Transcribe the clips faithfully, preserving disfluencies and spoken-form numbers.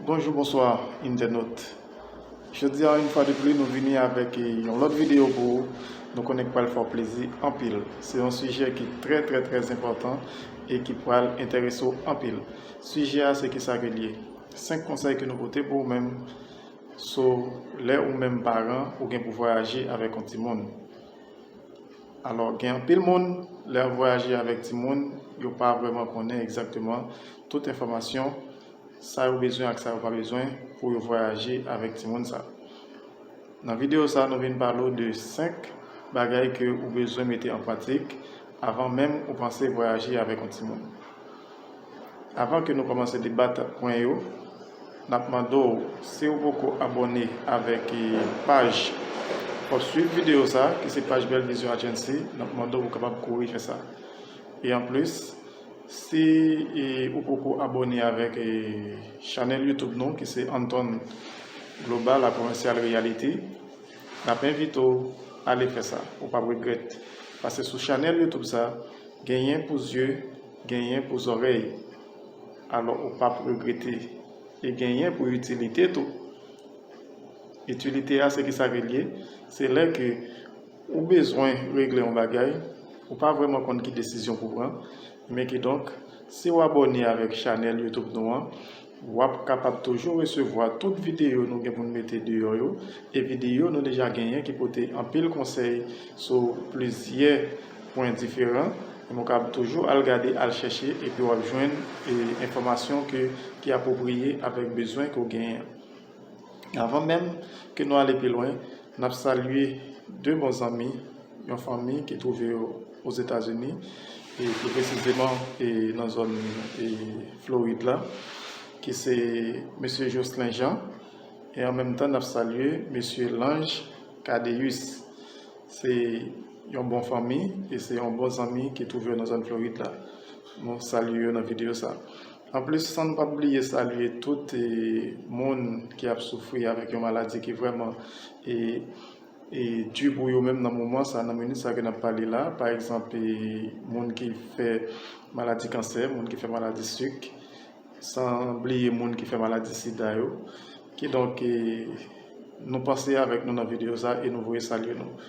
Bonjou, bonswa, entènot. Jodi a, yon fwa de plis, nou vini avèk yon lòt videyo pou ou. Nou konnen k pral fè w plezi anpil. Se yon sijè ki trè, trè, trè enpòtan e ki pral enterese w anpil. Sijè a, se kisa ke l ye? Senk konsèy ke nou pote pou ou menm, so, lè ou menm paran, ou gen pou vwayaje avèk yon timoun. Alò, gen anpil moun, lè y ap vwayaje avèk timoun, yo pa vrèman konnen egzakteman tout enfòmasyon, sa yo bezwen ak sa yo pa bezwen pou yo vwayaje avèk timoun sa. Nan videyo sa, nou vin pale w de senk bagay ke ou bezwen mete an pratik avan menm ou panse vwayaje avèk yon timoun. Avan ke nou kòmanse debat pwen yo, n ap mande w, si w poko abòne avèk, eh, paj k ap swiv videyo sa, ki se paj Belle Vision Agency, n ap mande w pou w kapab kouri fè sa. E anplis, si, eh, ou poko abòne avèk, eh, chanèl YouTube nou, ki se Anton Global a Commercial Reality, n ap envite w ale fè sa. Ou p ap regrèt. Paske sou chanèl YouTube sa, genyen pou zye, genyen pou zòrèy. Alò, ou p ap regrete. E genyen pou itilite tou. Itilite a, se kisa ke l ye? Se lè ke ou bezwen regle yon bagay, ou pa vrèman konn ki desizyon pou pran, men kidonk, si w abòne avèk chanèl YouTube nou an, w ap kapab toujou resevwa tout videyo nou gen pou n mete deyò yo, e videyo nou deja genyen ki pote anpil konsèy sou plizyè pwen diferan, e nou kapab toujou al gade, al chèche, epi w ap jwenn, e, enfòmasyon ke, ki apwopriye avèk bezwen ke w genyen an. Avan menm ke nou ale pi lwen, n ap salye de bon zanmi, yon fanmi ki twouve yo Ozetazini, e pi presizeman, e nan zòn, e Florid la, ki se mesye Jocelyn Jean, e an menm tan n ap salye mesye Lange Cadeus. Se yon bon fanmi e se yon bon zanmi ki twouve yo nan zòn Florid la. Nou salye yo nan videyo sa. Anplis, san n pa bliye salye tout, e, moun ki ap soufri avèk yon maladi ki vrèman, e, e, di pou yo menm nan moman sa, nan minit sa ke n ap pale la. Pa egzanp, e, moun ki fè maladi kansè, moun ki fè maladi sik, san bliye moun ki fè maladi sida yo. Kidonk, e, nou panse avèk nou nan videyo sa e nou voye salye nou.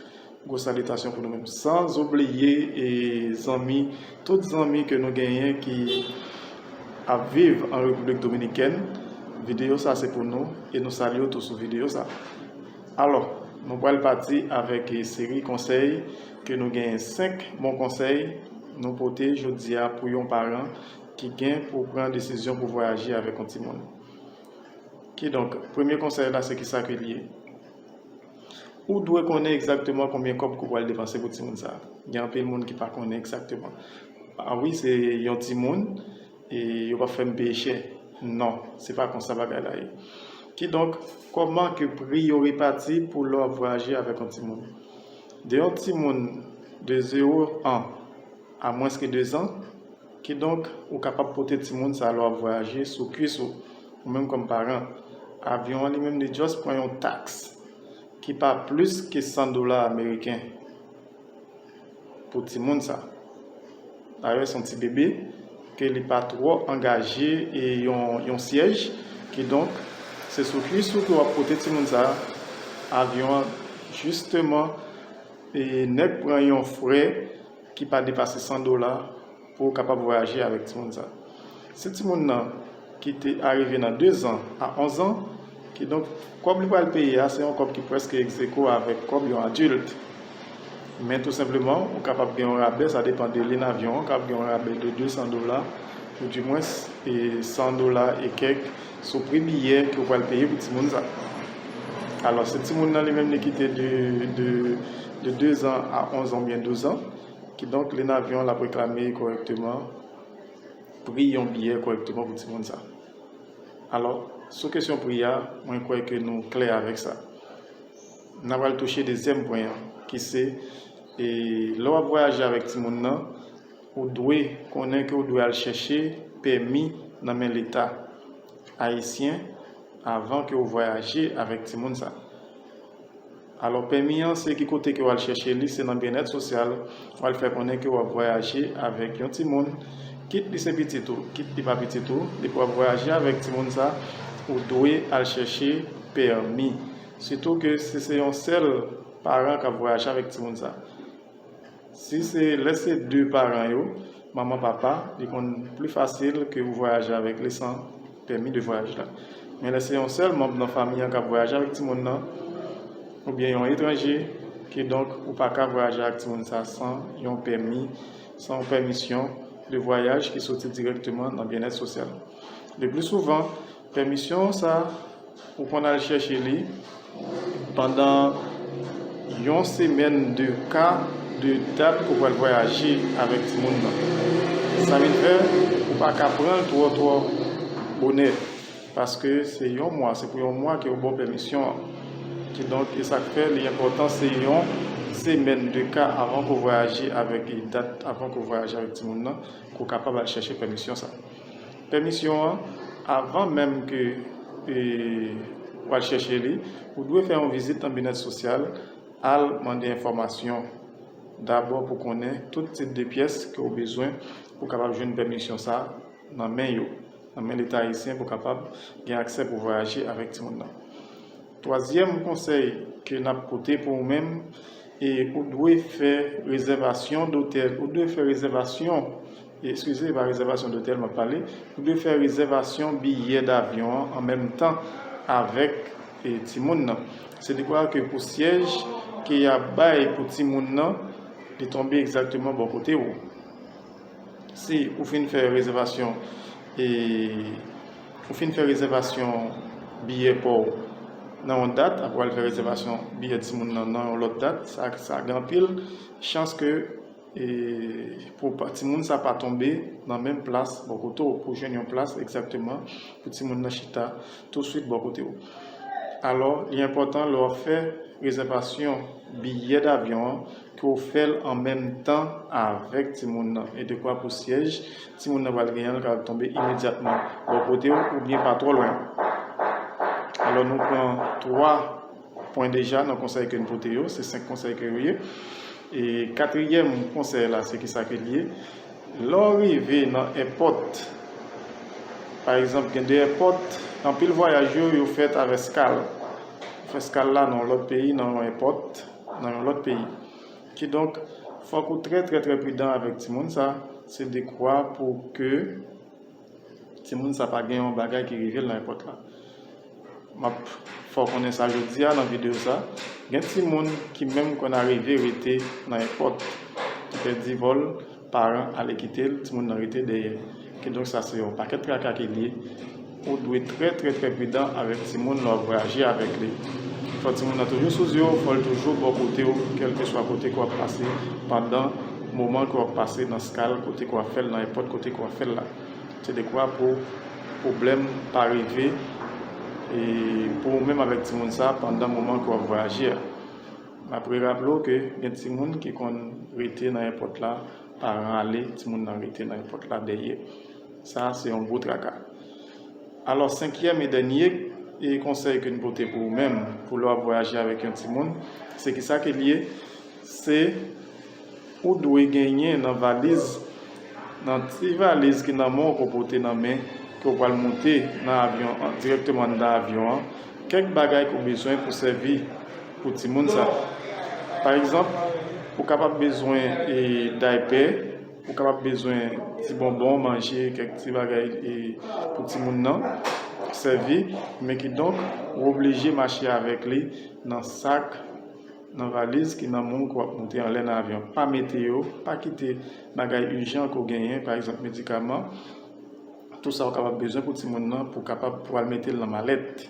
Gwo salitasyon pou nou menm. San oubliye, e, zanmi, tout zanmi ke nou genyen ki ap viv an Repiblik Dominikèn, videyo sa se pou nou e nou salye w tou sou videyo sa. Alò, nou pral pati avèk, e, seri konsèy ke nou genyen, senk bon konsèy nou pote jodi a pou yon paran ki gen pou pran desizyon pou vwayaje avèk yon timoun. Kidonk, premye konsèy la, se kisa ke l ye? Ou dwe konnen egzakteman konbyen kòb ke w pral depanse pou timoun sa a. Gen anpil moun ki pa konnen egzakteman. A wi, se yon timoun, e yo p ap fè m peye chè. Non, se pa konsa bagay la ye. Kidonk, kòman ke pri yo repati pou lè w ap vwayaje avèk yon timoun? De yon timoun de zewo an a mwens ke de zan, kidonk, ou kapab pote timoun sa a lè w ap vwayaje sou kwis ou, ou menm kòm paran. Avyon an li menm li just pran yon taks ki pa plis ke san dola ameriken pou timoun sa. Dayè, se yon ti bebe, ke li pa twò angaje e yon, yon syèj. Kidonk, se sou kwis ou ke w ap pote timoun sa. Avyon an, jisteman, e nèk pran yon frè ki pa depase san dola pou w kapab vwayaje avèk timoun sa. Si timoun nan ki te arive nan de zan a onz an, kidonk, kòb li pral peye a, se yon kòb ki prèske egzeko avèk kòb yon adilt. Men tou senpleman, ou kapab gen yon rabè, sa depann de liy avyon an, kapab gen yon rabè de de san dola, ou dimwens, e san dola e kèk sou pri biyè ke w pral peye pou timoun sa. Alò, si timoun nan li menm li kite de, de, de de zan a onz an oubyen douz an, kidonk, liy avyon an l ap reklame kòrèkteman pri yon biyè kòrèkteman pou timoun sa. Alò, sou kesyon pri a, mwen kwè ke nou klè avèk sa. N a pral touche dezyèm pwen an, ki se, e, lè w ap vwayaje avèk timoun nan, ou dwe konnen ke w dwe al chèche pèmi nan men Leta ayisyen avan ke w vwayaje avèk timoun sa. Alò, pèmi an, se ki kote ke w al chèche li, se nan Byennèt Sosyal, w al fè konnen ke w ap vwayaje avèk yon timoun, kit li se pitit ou, kit li pa pitit ou, depi w ap vwayaje avèk timoun sa, ou dwe al chèche pèmi. Sitou ke si se yon sèl paran k ap vwayaje avèk timoun sa. Si se, lè se de paran yo, manman, papa, li konn pli fasil ke ou vwayaje avèk li san pèmi de vwayaj la. Men lè se yon sèl manm nan fanmi an k ap vwayaje avèk timoun nan, oubyen yon etranje, kidonk ou pa ka vwayaje ak timoun sa san yon pèmi, san yon pèmisyon de vwayaj ki soti dirèkteman nan byennèt sosyal. Le pli souvan, pèmisyon sa, ou konn al chèche li pandan yon semèn de ka de dat ke w pral vwayaje avèk timoun nan. Sa vin fè, ou pa ka pran l twò, twò bonè, paske se yon mwa, se pou yon mwa ke yo ba w pèmisyon an. Kidonk, e sa k fè li enpòtan, se yon semèn de ka avan ke w vwayaje avèk, e dat avan ke w vwayaje avèk timoun nan, ke w kapab al chèche pèmisyon sa. Pèmisyon an, avan menm ke, e, w al chèche li, ou dwe fè yon vizit nan byennèt sosyal, al mande enfòmasyon dabò pou konnen tout tit de pyès ke w bezwen pou kapab jwenn pèmisyon sa nan men yo, nan men Leta ayisyen pou kapab gen aksè pou vwayaje avèk timoun nan. Twazyèm konsèy ke n ap pote pou ou menm, e ou dwe fè rezèvasyon dotèl, ou dwe fè rezèvasyon, e, eskize, pa rezèvasyon dotèl m ap pale, ou dwe fè rezèvasyon biyè davyon an an menm tan avèk, e, timoun nan. Se dekwa ke pou syèj ke y ap bay pou timoun nan, li tonbe egzakteman bò kote w. Si ou fin fè rezèvasyon, e, ou fin fè rezèvasyon biyè pa w nan yon dat, apre w al fè rezèvasyon biyè timoun nan nan yon lòt dat, sa, sa gen anpil chans ke, e, pou pa, timoun sa pa tonbe nan menm plas bò kote w, pou jwenn yon plas egzakteman pou timoun nan chita touswit bò kote w. Alò, li enpòtan lè w ap fè rezèvasyon biyè davyon an, ke w fè l an menm tan avèk timoun nan, e dekwa pou syèj timoun nan pral genyen an kapab tonbe imedyatman bò kote w oubyen pa twò lwen. Alò, nou pran twa pwen deja nan konsèy ke n pote yo, se senk konsèy ke yo ye. E katriyèm konsèy la, se kisa ke l ye? Lè w rive nan èpòt, pa egzanp, gen de èpòt, anpil vwayaj yo, yo fèt avè eskal. Ou fè eskal la nan yon lòt peyi, nan yon èpòt, nan yon lòt peyi. Kidonk, fòk ou trè, trè, trè pridan avèk timoun sa, se dekwa pou ke timoun sa pa gen yon bagay ki rive l nan èpòt la. M ap fè w konnen sa jodi a nan videyo sa. Gen timoun ki menm konn arive rete nan èpòt, ki pèdi vòl, paran ale kite l, timoun nan rete dèyè. Kidonk sa se yon pakèt traka ke l ye. Ou dwe trè, trè, trè pridan avèk timoun lè w ap vwayaje avèk li. Fò timoun nan toujou sou zye w, fò l toujou bò kote w, kèlkeswa kote ke w ap pase, pandan moman ke w ap pase nan eskal, kote ke w ap fè l, nan èpòt kote ke w ap fè l la. Se dekwa pou pwoblèm pa rive, e, pou ou menm avèk timoun sa pandan moman ke w ap vwayaje a. M ap reraple w ke gen timoun ki konn rete nan èpòt la, paran ale, timoun nan rete nan èpòt la dèyè. Sa, se yon gwo traka. Alò, senkyèm e dènye, e, konsèy ke n pote pou ou menm, pou lè w ap vwayaje avèk yon timoun, se kisa ke l ye? Se ou dwe genyen nan valiz, nan ti valiz ki nan men w ke w pote nan men, ke w pral moute nan avyon an, dirèkteman anndan avyon an, kèk bagay ke w bezwen pou sèvi pou timoun sa. Pa egzanp, ou kapab bezwen, e, daypè, ou kapab bezwen ti bonbon, manje, kèk ti bagay, e, pou timoun nan sèvi, men kidonk, ou oblije mache avèk li nan sak, nan valiz ki nan men w ke w ap moute anlè nan avyon. Pa mete yo, pa kite bagay ijan ke w genyen, pa egzanp, medikaman, tou sa w kapab bezwen pou timoun nan, pou w kapab pou al mete l nan malèt.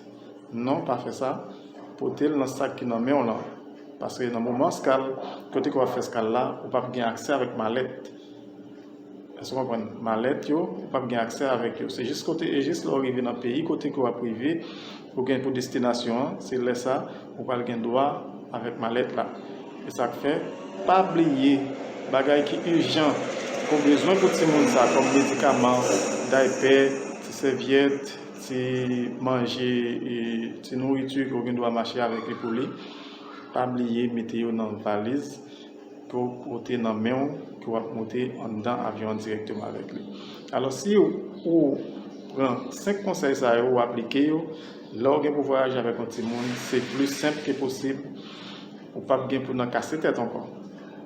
Non, pa fè sa. Pote l nan sak ki nan men w lan. Paske nan moman eskal, kote ke w ap fè eskal la, ou p ap gen aksè avèk malèt. Èske w konprann? Malèt yo, ou p ap gen aksè avèk yo. Se jis kote, e jis lè w rive nan peyi kote ke w ap rive, ou gen pou destinasyon an, se lè sa ou pral gen dwa avèk malèt la. E sa k fè, pa bliye, bagay ki ijan, ke w bezwen pou timoun sa, kòm medikaman, daypè, ti sèvyèt, ti manje, e ti nouriti ke w gen dwa mache avèk li pou li, pa bliye mete yo nan valiz ke w pote nan men w, ke w ap moute anndan avyon an dirèkteman avèk li. Alò, si ou Pran senk konsèy sa yo, ou aplike yo. Lè w gen pou vwayaje avèk yon timoun, se pli senp ke posib. Ou p ap gen pou nan kase tèt ankò.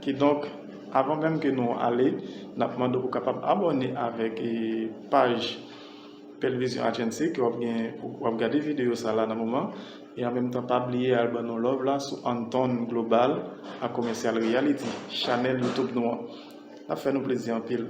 Kidonk, avan menm ke nou ale, n ap mande w pou kapab abòne avèk e, paj Pelvision Agency ke w ap gen, w ap gade videyo sa la nan moman. E an menm tan, pa bliye al ban nou love la sou Anton Global ak Commercial Reality, chanèl YouTube nou an. N ap fè nou plezi anpil.